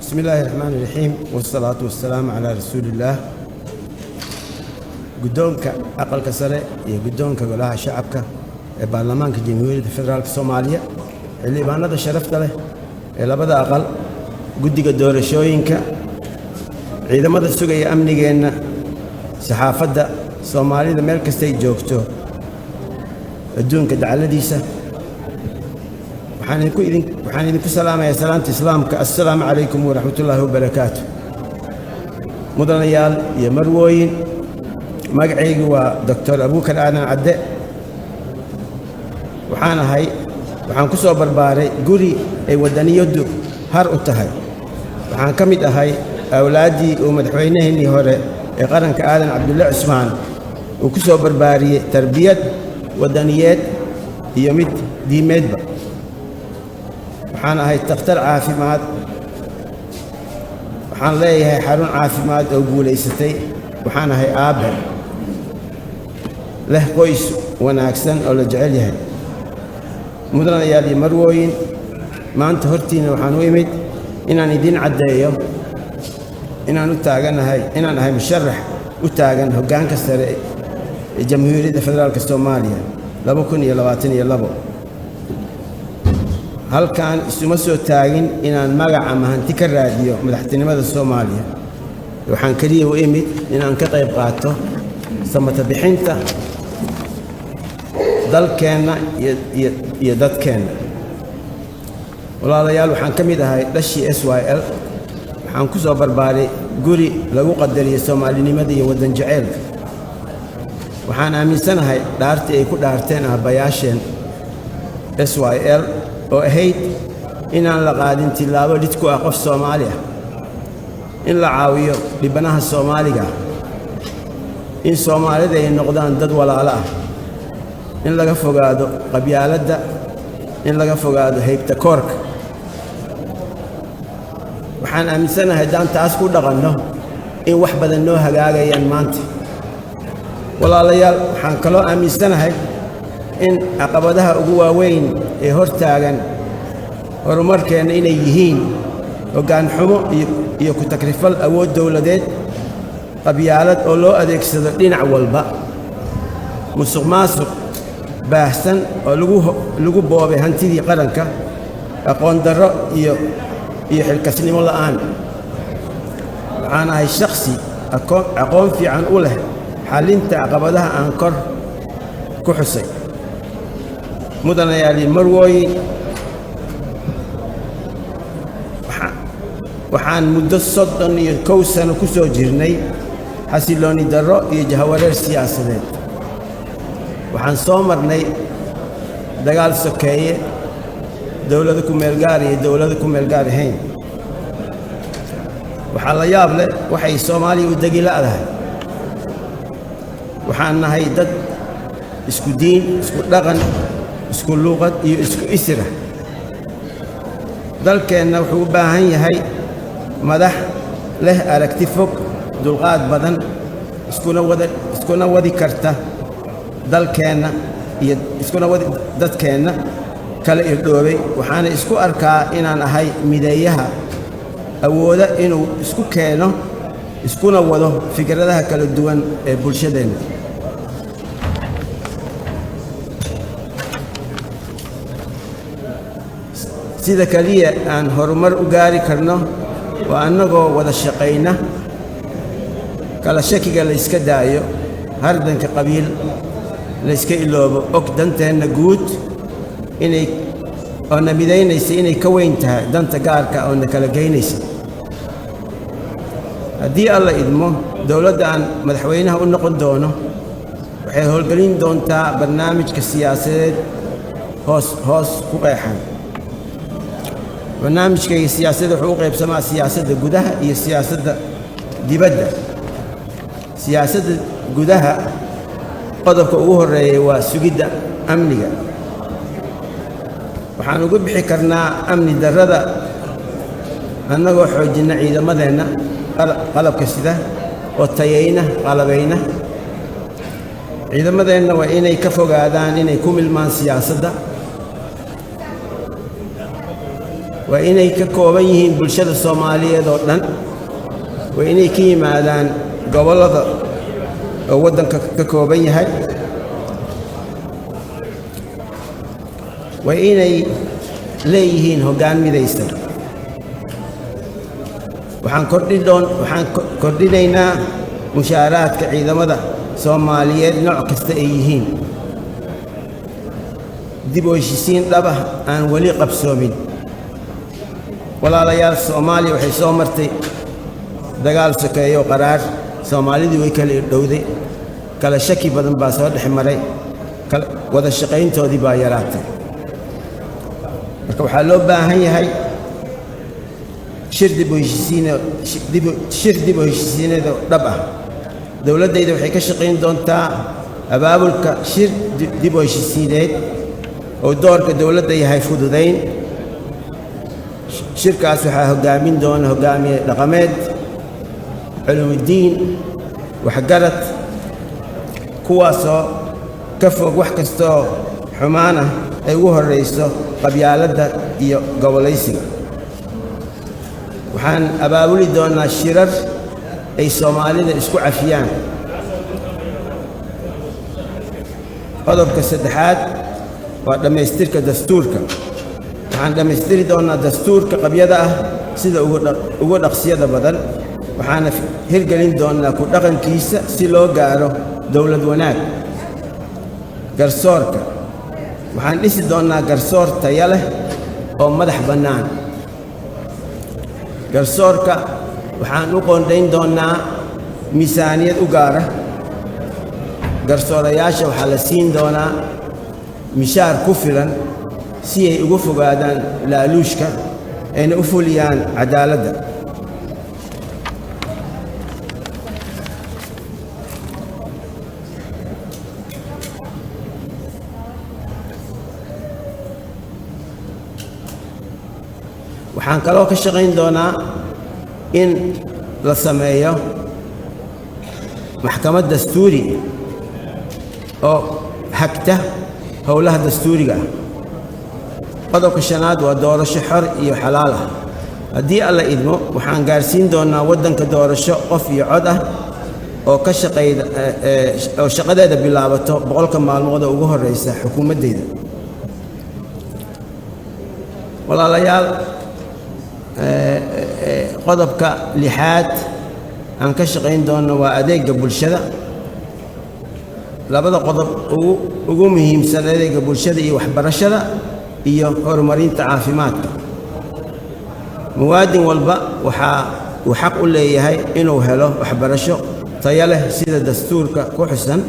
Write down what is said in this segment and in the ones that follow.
Bismi illaahi raxmaan iraxiim, wasalaatu wasalaamu calaa rasuuliillaah. Guddoonka Aqalka Sare iyo guddoonka Golaha Shacabka ee Baarlamaanka Jamhuuriyadda Federaalka Soomaaliya, xildhibaanada sharafta leh ee labada aqal, guddiga doorashooyinka, ciidamada sugaya amnigeenna, saxaafadda Soomaalida meel kastay joogto adduunka dacaladiisa, waxaan idinku salaamayaa salaanta Islaamka: assalaamu calaykum waraxmatullaahi wabarakaatu. Mudanayaal iyo marwooyin, magacaygu waa Doctor Abuukar Aadan Cadde. Waxaan ahay, waxaan ku soo barbaaray guri ay waddaniyaddu har u tahay. Waxaan ka mid ahay awlaaddii uu madaxweynaheennii hore ee qaranka, Aadan Cabdulle Cusmaan, uu ku soo barbaariyey tarbiyad waddaniyeed iyo mid diimeedba. Waxaan ahay takhtar caafimaad. Waxaan leeyahay xarun caafimaad oo guulaysatay. Waxaan ahay aabbe leh qoys wanaagsan oo la jecel yahay. Mudanayaal iyo marwooyin, maanta hortiina waxaan u imid inaan idiin caddeeyo inaan u taaganahay, inaan ahay musharax u taagan hoggaanka sare ee Jamhuuriyadda Federaalka Soomaaliya 2022. Halkan isuma soo taagin inaan magac ama hanti ka raadiyo madaxtinimada Soomaaliya. Waxaan keliya u imid inaan ka qayb qaato samata bixinta dalkeenna iyo dadkeenna. Walaalayaal, waxaan ka mid ahay dhashii SYL. Waxaan ku soo barbaaray guri lagu qadariyo Soomaalinimada iyo waddan jaceylka. Waxaan aaminsanahay dhaartii ay ku dhaarteen aabbayaasheen SYL oo ahayd inaan la qaadin tillaabo lid ku ah qof Soomaali ah, in la caawiyo dhibanaha Soomaaliga ah, in Soomaalida ay noqdaan dad walaalo ah, in laga fogaado qabyaaladda, in laga fogaado haybta koorka. Waxaan aaminsanahay haddaan taas ku dhaqanno in wax badan noo hagaagayaan maanta. Walaalayaal, waxaan kaloo aaminsanahay in caqabadaha ugu waaweyn ee hor taagan horumarkeenna inay yihiin hoggaan xumo iyo ku takrifal awood dowladeed, qabyaalad oo loo adeegsado dhinac walba, musuq maasuq baahsan oo lagu boobay hantidii qaranka, aqoon darro iyo xilkasnimo la'aan. Waxaan ahay shakhsi aqoon fiican u leh xallinta caqabadaha aan kor ku xusay. Mudanayaal iyo marwooyin, waxaan muddo 31 sano ku soo jirnay xasillooni darro iyo jahawareer siyaasadeed. Waxaan soo marnay dagaal sokeeye, dowlado ku meelgaar iyo dowlado ku meelgaar ahayn. Waxaa la yaab leh waxay Soomaaliya u degi la'dahay. Waxaan nahay dad isku diin, isku dhaqan, isku luuqad iyo isku isira. Dalkeenna wuxuu u baahan yahay madax leh aragti fog, dulqaad badan, iskuna wadi karta dalkeenna iyo iskuna wadi dadkeenna kala irdhoobay. Waxaana isku arkaa inaan ahay mideeyaha awooda inuu isku keeno iskuna wado fikradaha kala duwan ee bulshadeenna. Sida keliya aan horumar u gaari karno waa annagoo wada shaqayna, kala shakiga la iska daayo, hardanka qabiil la iska iloobo, og danteenna guud inay oo na midaynaysa inay ka weyn tahay danta gaarka oo na kala geynaysa. Haddii Alla idmo, dowladda aan madaxweynaha u noqon doono waxay howlgelin doontaa barnaamijka siyaasadeed hoos ku qeexan. Barnaamijkayga siyaasadda wuxuu u qaybsamaa siyaasadda gudaha iyo siyaasadda dibadda. Siyaasadda gudaha, qodobka ugu horreeya waa sugidda amniga. Waxaan ugu bixi karnaa amni darrada annagoo xoojinna ciidamadeenna qalabka sida oo tayayna, qalabayna. Ciidamadeenna waa inay ka fogaadaan inay ku milmaan siyaasadda. Waa inay ka kooban yihiin bulshada Soomaaliyeed oo dhan. Waa inay ka yimaadaan gobollada oo waddanka ka kooban yahay. Waa inay leeyihiin hoggaan midaysan. Waxaan kordhinaynaa mushaaraadka ciidamada Soomaaliyeed nooc kasta ay yihiin. Dib u heshiisiin dhab ah aan weli qabsoomin. Walaalayaal, Soomaaliya waxay soo martay dagaal sokeeyo qaraar. Soomaalidii way kala dhowday, kala shaki badan baa soo dhex maray, wada shaqayntoodii baa yaraatay. Marka waxaa loo baahan yahay shir dib u heshiisiineed oo dhab ah. Dowladdayda waxay ka shaqayn doontaa abaabulka shir dib u heshiisiineed oo doorka dowladda yahay fududayn. Shirkaas waxaa hoggaamin doona hoggaamiye dhaqameed, culumudiin, waxgarad, kuwaasoo ka fog wax kastoo xumaan ah ay ugu horrayso qabyaaladda iyo gobolaysiga. Waxaan abaabuli doonaa shirar ay Soomaalida isku cafiyaan. Qodobka saddexaad waa dhammaystirka dastuurka. Waxaan dhammaystiri doonaa dastuurka qabyada ah sida ugu dhaqsiyada badan, waxaana hirgelin doonaa ku dhaqankiisa si loo gaaro dowlad wanaag. Garsoorka. Waxaan dhisi doonaa garsoor tayo leh oo madax bannaan. Garsoorka waxaan u qoondayn doonaa miisaaniyad u gaara. Garsoorayaasha waxaa la siin doonaa mishaar ku filan si ay uga fogaadaan laaluushka ayna u fuliyaan cadaaladda. Waxaan kaloo ka shaqayn doonaa in la sameeyo maxkamad dastuuri oo hagta howlaha dastuuriga ah. Qodobka shanaad waa doorasho xor iyo xalaal ah. Haddii Alla idmo, waxaan gaarsiin doonaa waddanka doorasho qof iyo cod ah oo ka shaqeyda oo shaqadeeda bilaabato 100ka maalmood oo ugu horreysa xukuumaddeyda. Walaalayaal, qodobka lixaad aan ka shaqayn doono waa adeegga bulshada. Labada qodob ugu muhiimsan adeegga bulshada iyo waxbarashada iyo horumarinta caafimaadka. Muwaadin walba waxaa uu xaq u leeyahay inuu helo waxbarasho tayo leh sida dastuurka ku xusan.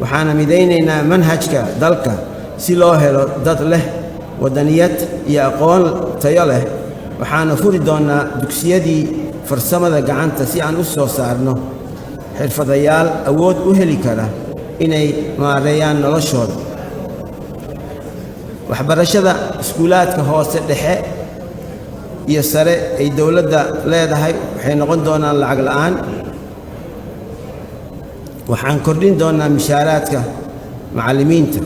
Waxaana midaynaynaa manhajka dalka si loo helo dad leh waddaniyad iyo aqoon tayo leh. Waxaana furi doonaa dugsiyadii farsamada gacanta si aan u soo saarno xirfadayaal awood u heli kara inay maareeyaan noloshooda. Waxbarashada iskuulaadka hoose, dhexe iyo sare ay dowladda leedahay waxay noqon doonaan lacag la'aan. Waxaan kordhin doonaa mishaaraadka macallimiinta.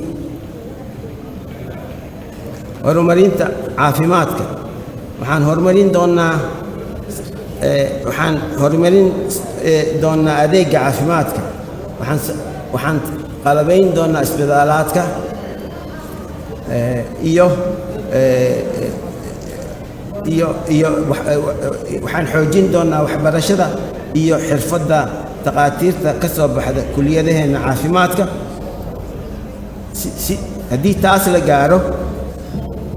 Horumarinta caafimaadka. Waxaan horumarin doonaa waxaan horumarin doonaa adeegga caafimaadka. Waxaan qalabayn doonaa isbitaalaadka iyo iyo iyo waxaan xoojin doonaa waxbarashada iyo xirfadda takhaatiirta ka soo baxda kuliyadaheenna caafimaadka. Si haddii taas la gaaro,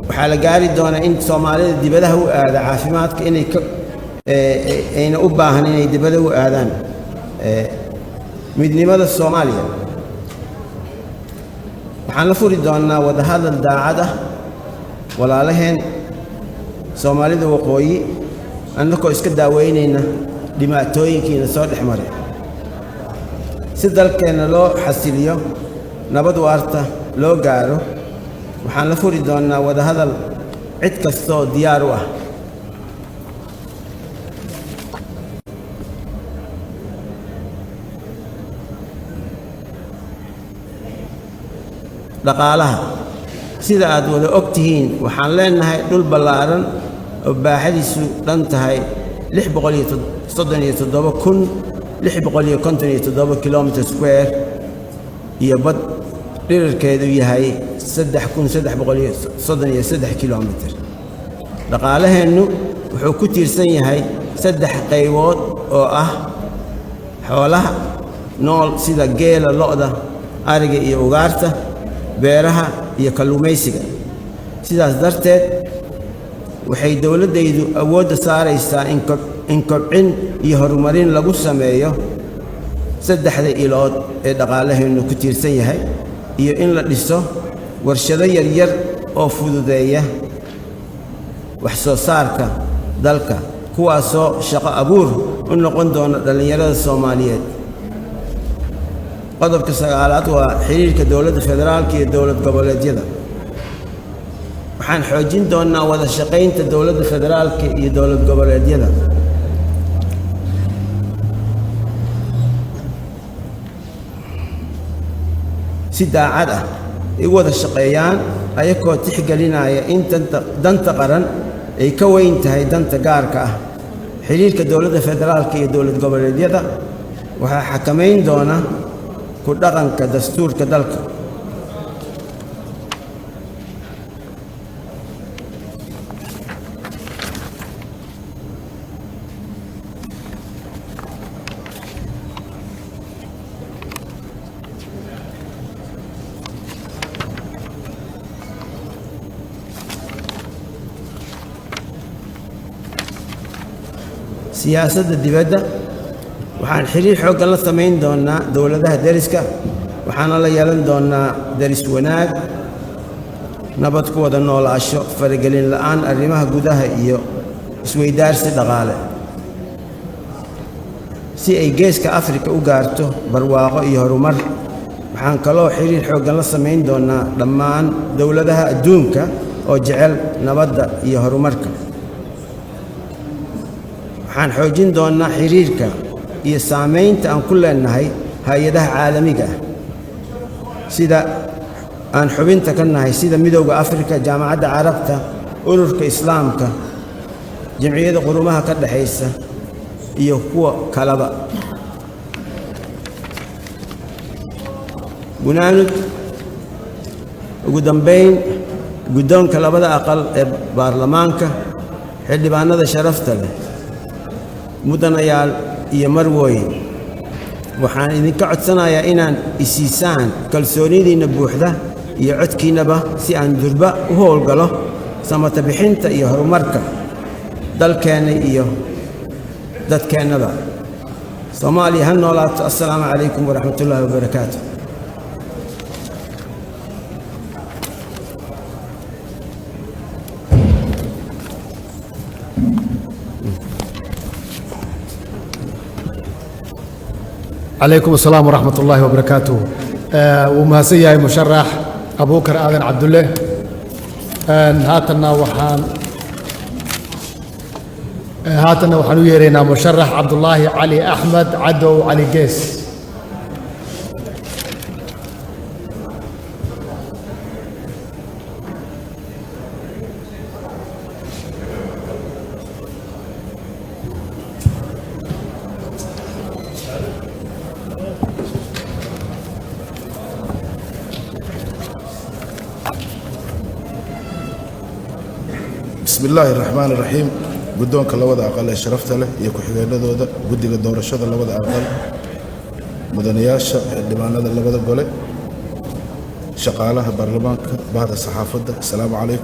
waxaa la gaari doonaa in Soomaalida dibadaha u aada caafimaadka inay ka ayna u baahan inay dibada u aadaan. Midnimada Soomaaliya. Waxaan la furi doonaa wadahadal daacad ah walaalaheen Soomaalida waqooyi, annagoo iska daaweynayna dhibaatooyinkiina soo dhex maray si dalkeenna loo xasiliyo, nabad waarta loo gaaro. Waxaan la furi doonaa wadahadal cid kastoo diyaar u ah. Dhaqaalaha. Sida aad wada og tihiin, waxaan leenahay dhul ballaaran oo baaxadiisu dhan tahay 637,657 kilometer square iyo bad dhererkeedu yahay 3,333 kilomitir. Dhaqaalaheennu wuxuu ku tiirsan yahay saddex qaybood oo ah xoolaha nool sida geela, lo'da, ariga iyo ugaarta, beeraha iyo kalluumaysiga. Sidaas darteed, waxay dowladdaydu awoodda saaraysaa in kobcin iyo horumarin lagu sameeyo saddexda ilood ee dhaqaalaheennu ku tiirsan yahay iyo in la dhiso warshado yaryar oo fududeeya wax soo saarka dalka, kuwaasoo shaqo abuur u noqon doona dhallinyarada Soomaaliyeed. Qodobka sagaalaad waa xiriirka dowladda federaalka iyo dowlad goboleedyada. Waxaan xoojin doonnaa wada shaqaynta dowladda federaalka iyo dowlad goboleedyada. Si daacad ah ay u wada shaqeeyaan, ayagoo tixgelinaya in danta qaran ay ka weyn tahay danta gaarka ah. Xiriirka dowladda federaalka iyo dowlad goboleedyada waxaa xakamayn doona ku dhaqanka dastuurka dalka. Siyaasadda dibadda, waxaan xiriir xooggan la samayn doonnaa dowladaha deriska, waxaana la yeelan doonnaa deris wanaag, nabad ku wada noolaasho, faragelin la'aan arrimaha gudaha iyo isweydaarsi dhaqaale, si ay Geeska Afrika u gaarto barwaaqo iyo horumar. Waxaan kaloo xiriir xooggan la samayn doonnaa dhammaan dowladaha adduunka oo jecel nabadda iyo horumarka. Waxaan xoojin doonnaa xiriirka iyo saamaynta aan ku leenahay hay-adaha caalamiga ah sida aan xubinta ka nahay, sida Midowda Afrika, Jaamacadda Carabta, Ururka Islaamka, Jamciyadda Qurumaha ka Dhexaysa iyo kuwa kaleba. Gunaanud, ugu dambayn, guddoonka labada aqal ee baarlamaanka, xildhibaanada sharafta leh, mudanayaal iyo marwooyin, waxaan idinka codsanayaa inaan isiisaan kalsoonidiinna buuxda iyo codkiinnaba, si aan durba u howlgalo samata bixinta iyo horumarka dalkeenna iyo dadkeennaba. Soomaaliya ha noolaato. Assalaamu calaykum waraxmatullaahi wabarakaatu. Calaykum asalaam waraxmat ullaahi wabarakaatuh. Wuu mahadsan yahay musharax Abuukar Aadan Cabdulle. Haatanna waxaan u yeeraynaa musharax Cabdulaahi Cali Axmed Cadow Cali Gees. Bismi illaahi raxmaan raxiim. Guddoonka labada aqal ee sharafta leh iyo ku-xigeenadooda, guddiga doorashada labada aqal, mudanayaasha xildhibaanada labada gole, shaqaalaha baarlamaanka, bahda saxaafadda, asalaamu calaykum.